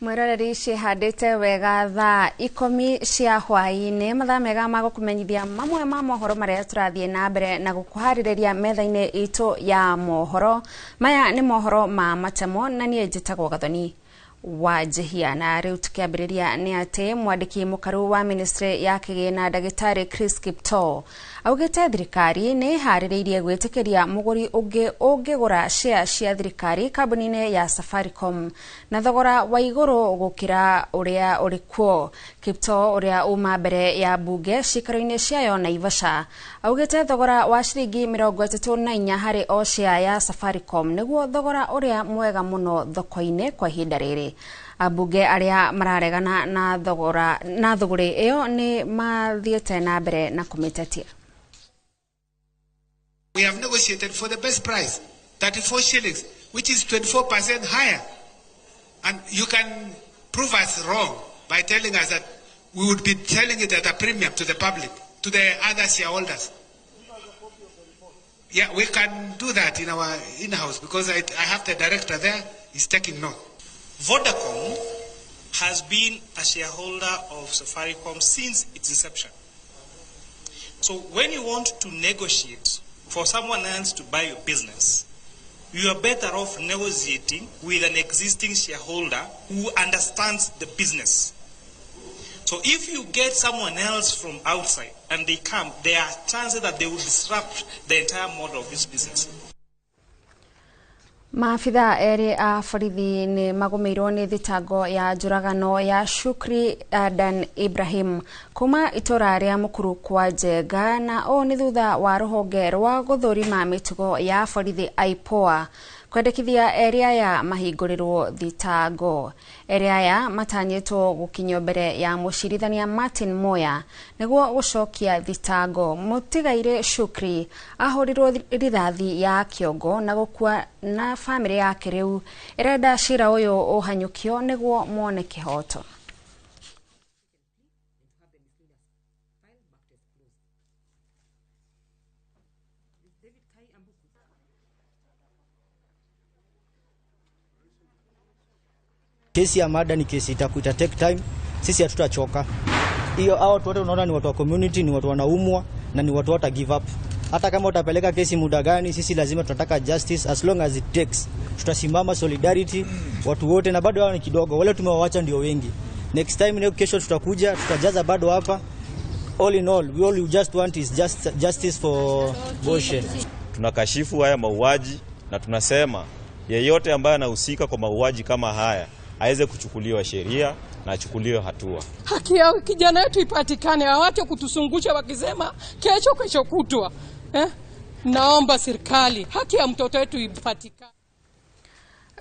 Mwiroreri cihandĩte wega thaa 10 cia hwaĩ-inĩ, mathaa mega ma gũkũmenyithia mamwe ma mohoro marĩa tũrathiĩ na mbere na gũkũharĩrĩria metha-inĩ itũ ya mohoro. Maya nĩ mohoro ma matemo na niĩ njĩtagwo Gathoni wa Njihia. Na rĩu tũkĩambĩrĩria nĩ atĩ mwandĩki mũkaru wa ministry ya kĩgĩna ndagĩtarĩ Chris Kiptoo augĩte thirikari nĩ ĩharĩrĩirie gwĩtĩkĩria mũgũri ũngĩ ũngĩgũra share cia thirikari kambuni-inĩ ya Safaricom na thogora wa igũrũ gũkĩra ũrĩa ũrĩ kuo. Kiptoo ũrĩa uma mbere ya mbunge ciikaro-inĩ ciayo Naivasha augĩte thogora wa ciringi 34 harĩ o share ya Safaricom nĩguo thogora ũrĩa mwega mũno thoko-inĩ kwa ihinda rĩrĩ. Ambunge arĩa mararegana na thogora na thũgũrĩ ĩyo nĩ mathiĩte na mbere na kũmĩtetia. We have negotiated for the best price, 34 shillings, which is 24% higher. And you can prove us wrong by telling us that we would be selling it at a premium to the public, to the other shareholders. Yeah, we can do that in our in-house because I have the director there, he's taking note. Vodacom has been a shareholder of Safaricom since its inception. So when you want to negotiate for someone else to buy your business, you are better off negotiating with an existing shareholder who understands the business. So if you get someone else from outside and they come, there are chances that they will disrupt the entire model of this business. Maabithaa erĩ a borithi nĩ magũmĩirwo nĩ thitango ya njũragano ya Shukri Adan Ibrahim kuma itũra rĩa Mukuru kwa Njenga, na ũũ nĩ thutha wa rũhonge rwa gũthũrima mĩtugo ya borithi IPOA kwendekithia erĩ aya mahingũrĩrwo thitango. Erĩ aya matanyĩtwo gũkinyio mbere ya mũcirithania Martin Moya nĩguo gũcokia thitango. Mũtigairĩ Shukri ahũrirwo rithathi ya kĩongo na gũkua, na bamĩrĩ yake rĩu ĩrenda cira ũyũ ũhanyũkio nĩguo mone kĩhoto. Kesi ya murder ni kesi itakuita take time. Sisi hatutachoka. Hiyo hao watu wote unaona ni watu wa community, ni watu wanaumwa na ni watu wata give up. Hata kama utapeleka kesi muda gani, sisi lazima tunataka justice as long as it takes. Tutasimama solidarity watu wote, na bado hao ni kidogo, wale tumewaacha ndio wengi. Next time leo kesho tutakuja, tutajaza bado hapa. All in all, we all we just want is just justice for Boshe. Tunakashifu haya mauaji na tunasema yeyote ambaye anahusika kwa mauaji kama haya aweze kuchukuliwa sheria na achukuliwe hatua. Haki ya kijana yetu ipatikane, hawache kutusungusha wakisema kesho kesho kutwa. Naomba serikali haki ya mtoto wetu ipatikane.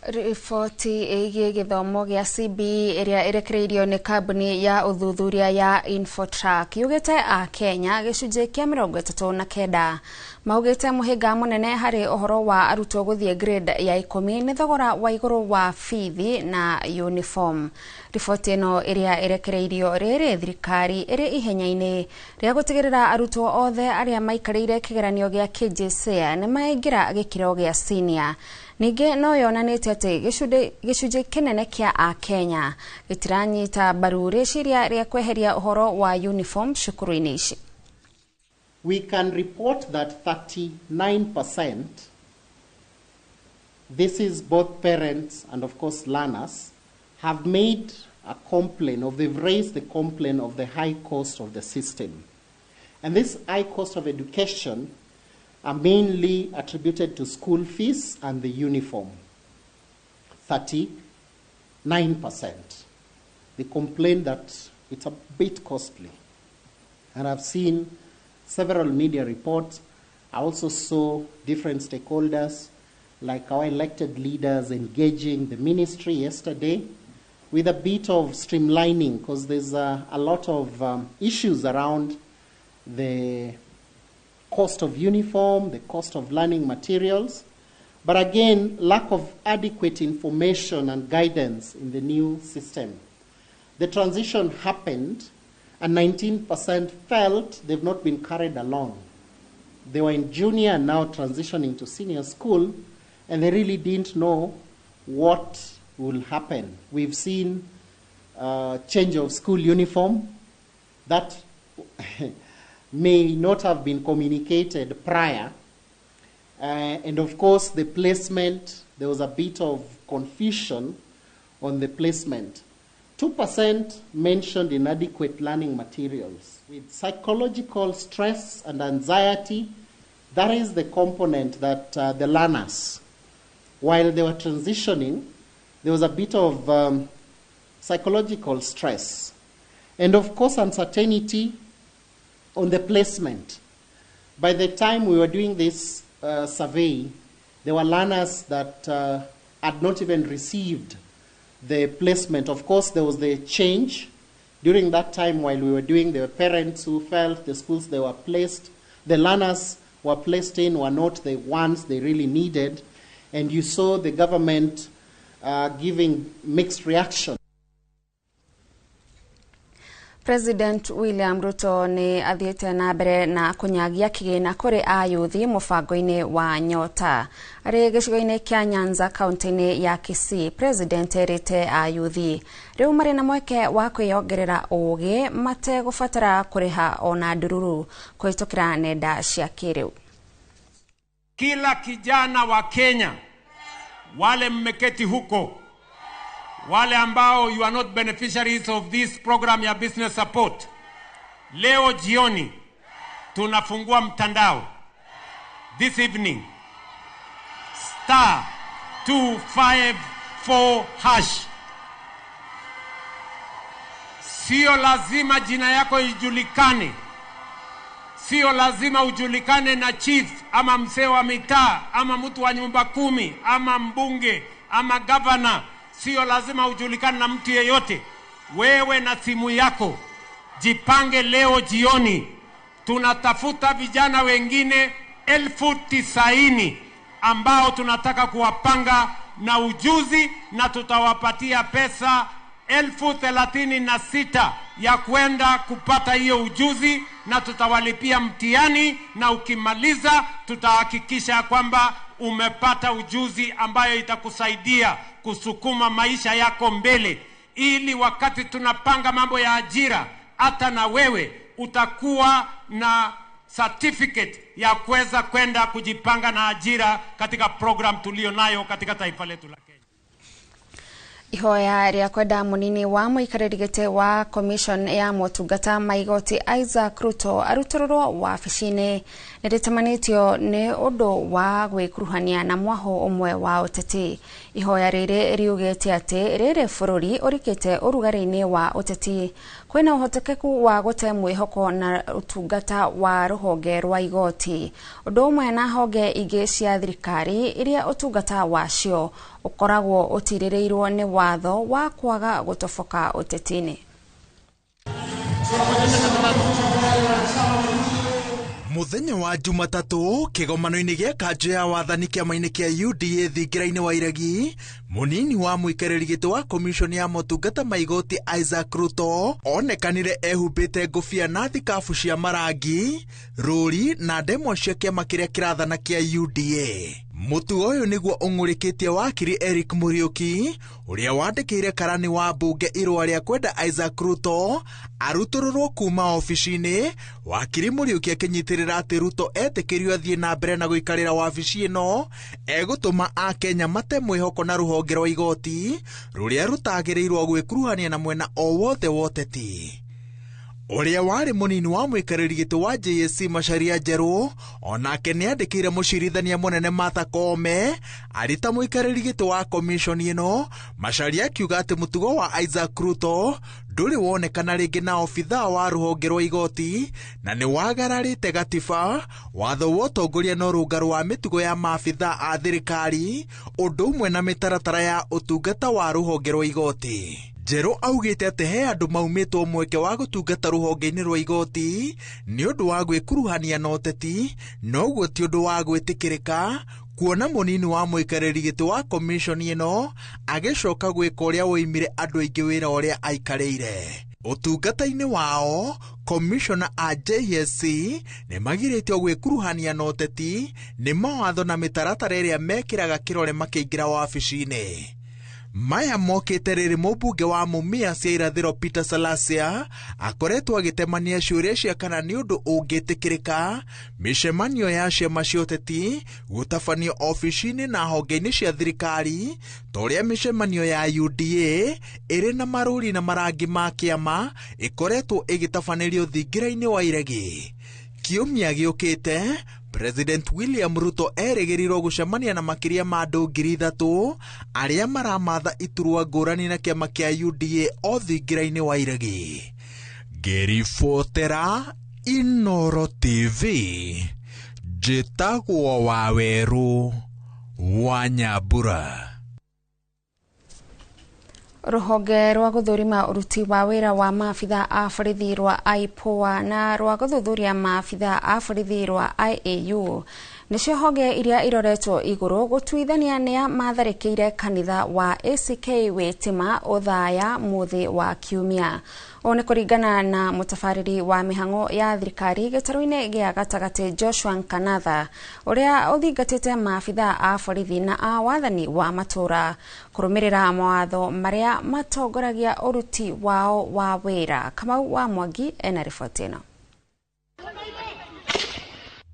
Riboti ĩgiĩ gĩthomo gĩa CBE ĩrĩa ĩrekereirio nĩ kambuni ya ũthuthuria ya Infotrack yugĩte a Kenya gĩcunjĩ kĩa 39 maugĩte mũhĩnga mũnene harĩ ũhoro wa arutwo gũthiĩ grade ya 10 nĩ thogora wa igũrũ wa bithi na uniform. Riboti ĩno ĩrĩa ĩrekereirio rĩrĩ thirikari ĩrĩ ihenya-inĩ rĩa gũtigĩrĩra arutwo othe arĩa maikarĩire kĩgeranio gĩa KJSEA nĩ maingĩra gĩkĩro gĩa senior. Ningĩ no yonanĩtie atĩ gĩcunjĩ kĩnene kĩa Akenya gĩtiranyita mbaru rĩciria rĩa kweheria ũhoro wa uniform cukuru-inĩ ici. We can report that 39%, this is both parents and of course learners, have made a complaint, or they've raised the complaint of the high cost of the system. And this high cost of education are mainly attributed to school fees and the uniform, 39%. They complain that it's a bit costly. And I've seen several media reports. I also saw different stakeholders, like our elected leaders, engaging the ministry yesterday with a bit of streamlining, because there's a lot of issues around the cost of uniform, the cost of learning materials, but again, lack of adequate information and guidance in the new system. The transition happened, and 19% felt they've not been carried along. They were in junior and now transitioning to senior school, and they really didn't know what will happen. We've seen change of school uniform that may not have been communicated prior. And of course, the placement, there was a bit of confusion on the placement. 2% mentioned inadequate learning materials. With psychological stress and anxiety, that is the component that the learners, while they were transitioning, there was a bit of psychological stress. And of course, uncertainty on the placement. By the time we were doing this survey, there were learners that had not even received the placement. Of course, there was the change. During that time while we were doing, there were parents who felt the schools they were placed, the learners were placed in were not the ones they really needed. And you saw the government giving mixed reaction. President William Ruto ni athiĩte na mbere na kũnyagia kĩgĩna kũrĩ ayuthi mũbango-inĩ wa Nyota. Arĩ gĩcigo-inĩ kĩa Nyanza kaunti-inĩ ya Kisii, President erĩte ayuthi rĩu marĩ na mweke wa kwĩyongerera ũũgĩ mategũbatara kũrĩha ona ndururu kũhĩtũkĩra nenda cia kĩrĩu. Kila kijana wa Kenya, wale mmeketi huko, wale ambao you are not beneficiaries of this program ya business support, leo jioni tunafungua mtandao. This evening, *254#. Sio lazima jina yako ijulikane, sio lazima ujulikane na chief ama mzee wa mitaa ama mtu wa nyumba kumi ama mbunge ama governor. Sio lazima ujulikane na mtu yeyote. Wewe na simu yako, jipange leo jioni. Tunatafuta vijana wengine 90,000 ambao tunataka kuwapanga na ujuzi, na tutawapatia pesa 36,000 ya kwenda kupata hiyo ujuzi, na tutawalipia mtihani, na ukimaliza tutahakikisha kwamba umepata ujuzi ambayo itakusaidia kusukuma maisha yako mbele, ili wakati tunapanga mambo ya ajira, hata na wewe utakuwa na certificate ya kuweza kwenda kujipanga na ajira katika program tulio nayo katika taifa letu la Kenya. Ihoya rĩa kwenda munini wa mũikarĩri gĩtĩ wa commission ya motungata ma igoti Isaac Ruto arutũrũrwo wabici-inĩ nĩ rĩtamanĩtio nĩ ũndũ wa gwĩkuruhania na mwaho ũmwe wa ũteti. Ihoya rĩrĩ riugĩte atĩ rĩrĩ bũrũri ũrikĩte ũrugarĩ-inĩ wa ũteti, kwĩna ũhotekeku wa gũte mwĩhoko na ũtungata wa rũhonge rwa igoti, ũndũ ũmwe na honge ingĩ cia thirikari iria ũtungata wacio ũkoragwo ũtirĩrĩirwo nĩ watho wa kwaga gũtoboka ũteti-inĩ. Muthenya wa Jumatatu kigomano-inĩ gĩa kanjũ ya wathani kĩama-inĩ kĩa UDA thingira-inĩ wa Iregi, munini wa mũikarĩri gĩtĩ wa commission ya motungata ma igoti Isaac Ruto onekanire ehumbĩte ngũbia na thikabu cia marangi, rũri na ndemwa cia kĩama kĩrĩa kĩrathana kĩa UDA. Mũtugo ũyũ nĩguo ũng'ũrĩkĩtie wakiri Eric Muriuki ũrĩa wandĩkĩire karani wa mbunge irũa rĩa kwenda Isaac Ruto arutũrũrwo kuma obici-inĩ. Wakiri Muriuki akĩnyitĩrĩra atĩ Ruto etĩkĩrio athiĩ na mbere na gũikarĩra wabici ĩno egũtũma akenya mate mwĩhoko na rũhonge rwa igoti rũrĩa rũtagĩrĩirwo gwĩkuruhania na mwena o wothe wa ũteti. Ũrĩa warĩ mũnini wa mũikarĩri gĩtĩ wa JSC Macharia Njerũ onake nĩandĩkĩire mũcirithania mũnene Martha Koome arĩ ta mũikarĩri gĩtĩ wa commission ĩno. Macharia akiuga atĩ mũtugo wa Isaac Ruto ndũrĩ wonekana rĩngĩ na obithaa wa rũhonge rwa igoti na nĩ wagararĩte gatiba, watho wa ũtongoria na ũrũngarũ wa mĩtugo ya maabithaa a thirikari, ũndũ ũmwe na mĩtaratara ya ũtungata wa rũhonge rwa igoti. Njerũ augĩte atĩ he andũ maumĩtwo mweke wa gũtungata rũhonge-inĩ rwa igoti nĩ ũndũ wa gwĩkuruhania na ũteti, noguo ti ũndũ wa gwĩtĩkĩrĩka kuona mũnini wa mũikarĩri gĩtĩ wa commission ĩno agĩcoka gwĩka ũrĩa woimire andũ aingĩ wĩra ũrĩa aikarĩire. Ũtungata-inĩ wao, commissioner a JSC nĩ magirĩtio gwĩkuruhania na ũteti nĩ mawatho na mĩtaratara ĩrĩa mekĩraga kĩrore makĩingĩra wabici-inĩ. Maya mokĩte rĩrĩ mũmbunge wa Mumias cia irathĩro Peter Salasya akoretwo agĩtemania ciũria cia kana nĩ ũndũ ũngĩtĩkĩrĩka mĩcemanio ya ciama cia ũteti gũtabanio obici-inĩ na honge-inĩ cia thirikari ta ũrĩa mĩcemanio ya UDA ĩrĩ na marũri na marangi ma kĩama ĩkoretwo ĩgĩtabanĩrio thingira-inĩ wa iregi. Kiumia gĩũkĩte President William Ruto erĩgĩrĩirwo gũcemania na makĩria ma andũ 3,000 arĩa maramatha iturwa ngũrani na kĩama kĩa UDA o thingira-inĩ wa iregi. Ngĩribotera Inooro TV, njĩtagwo Wawerũ wa Nyambura. Rũhonge rwa gũthũrima ũruti wa wĩra wa maabitha a borithi rwa IPOA na rwa gũthuthuria maabitha a borithi rwa IAU nĩcio honge iria iroretwo igũrũ gũtuithania nĩa matharĩkĩire kanitha wa ACK Wĩtima Othaya mũthĩ wa kiumia. Ũũ nĩ kũringana na mũtabarĩri wa mĩhang'o ya thirikari gĩtarũ-inĩ gĩa gatagatĩ Joshua Nkanatha ũrĩa ũthingatĩte maabitha a borithi na a wathani wa matũũra kũrũmĩrĩra mawatho marĩa matongoragia ũruti wao wa wĩra. Kamau wa Mwangi ena riboti ĩno.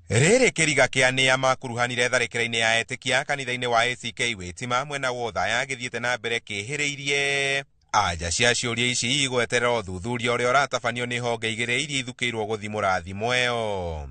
Rĩrĩ kĩriga kĩa nĩa makuruhanire tharĩkĩra-inĩ ya etĩkia kanitha-inĩ wa ACK Wĩtima mwena wa Othaya gĩthiĩte na mbere kĩhĩrĩirie. Anja cia ciũria ici igweterera ũthuthuria ũrĩa ũratabanio nĩ honge igĩrĩ iria ithukĩirwo gũthimũra thimũ ĩyo.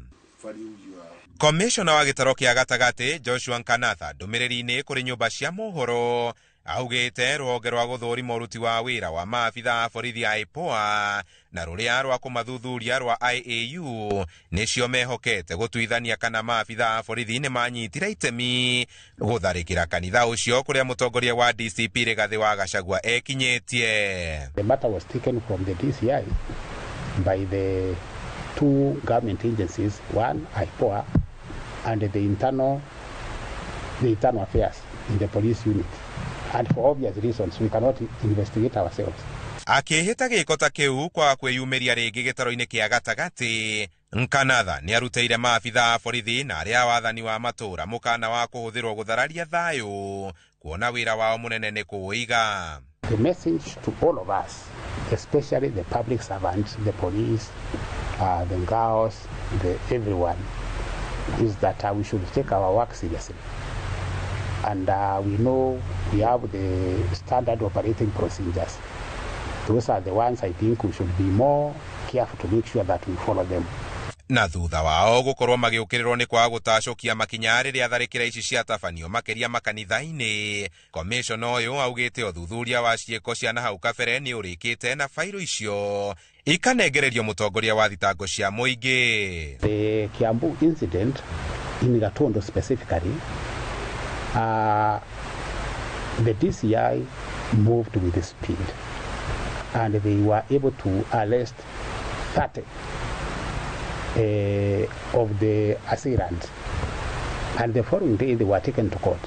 Komishona wa gĩtaro kĩa gatagatĩ Joshua Nkanatha ndũmĩrĩri-inĩ kũrĩ nyũmba cia mohoro augĩte rũhonge rwa gũthũrima ũruti wa wĩra wa maabitha a borithi a IPOA na rũrĩa rwa kũmathuthuria rwa IAU nĩcio mehokete gũtuithania kana maabitha a borithi nĩ manyitire itemi gũtharĩkĩra kanitha ũcio kũrĩa mũtongoria wa DCP Rigathĩ wa Gachagua ekinyĩtie. The matter was taken from the DCI by the two government agencies, one IPOA and the internal affairs in the police unit. And for obvious reasons, we cannot investigate ourselves. Akĩhĩta gĩko ta kĩu kwa kwĩyumĩria rĩngĩ gĩtaro-inĩ kĩa gatagatĩ, Nkanatha nĩarutĩire maabitha a borithi na arĩa a wathani wa matũũra mũkana wa kũhũthĩrwo gũthararia thayũ kuona wĩra wao mũnene nĩ kũũiga. The message to all of us, especially the public servants, the police, the girls, the everyone, is that we should take our work seriously. And we know we have the standard operating procedures. Those are the ones I think we should be more careful to make sure that we follow them. Na thutha wao gũkorwo magĩũkĩrĩrwo nĩ kwaga gũtacũkia makinya rĩrĩa tharĩkĩra ici ciatabanio makĩria makanitha-inĩ, komishona ũyũ augĩte ũthuthuria wa ciĩko cia na hau kabere nĩ ũrĩkĩte na bairũ icio ikanengererio mũtongoria wa thitango cia mũingĩ. The Kiambu incident in Gatondo specifically, the DCI moved with speed and they were able to arrest 30 of the assailants, and the following day they were taken to court.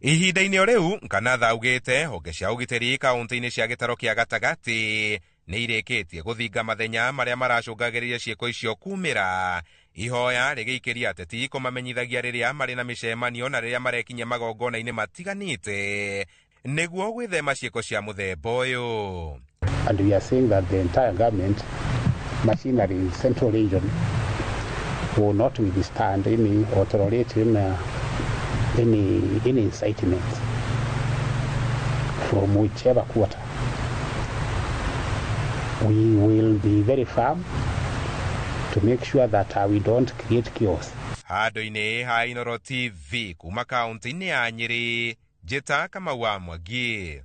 Ihinda-inĩ o rĩu Nkanatha augĩte honge cia ũgitĩri kaunti-inĩ cia gĩtaro kĩa gatagatĩ nĩ irĩkĩtie gũthinga mathenya marĩa maracũngagĩrĩria ciĩko icio kumĩra. Ihoya rĩgĩikĩria ateti kũmamenyithagia rĩrĩa marĩ na mĩcemanio na rĩrĩa marekinyia magongona-inĩ matiganĩte nĩguo gwĩthema ciĩko cia mũthemba ũyũ. And we are saying that the entire government machinery in Central Region will not withstand any or tolerate any incitement from whichever quarter. We will be very firm to make sure that we don't create chaos. Handũ-inĩ ha Inooro TV kuma kaunti-inĩ ya Nyĩrĩ, njĩta Kamau wa Mwangi.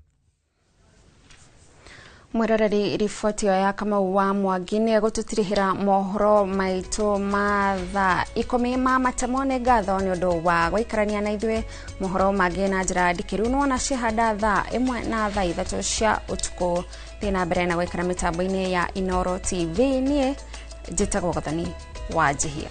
Mwiroreri riboti ya Kamau wa Mwangi nĩ egũtũtirihĩra mohoro maitũ ma thaa 10 ma matemo. Nĩ ngatho nĩ ũndũ wa gũikarania na ithuĩ. Mohoro mangĩ na njĩra ndikĩru nĩwona ciahanda thaa 1 na thaa 3 cia ũtukũ. Thiĩ na mbere na gũikara mĩtambo-inĩ ya Inooro TV. Niĩ njĩtagwo Gathoni wa Njihia.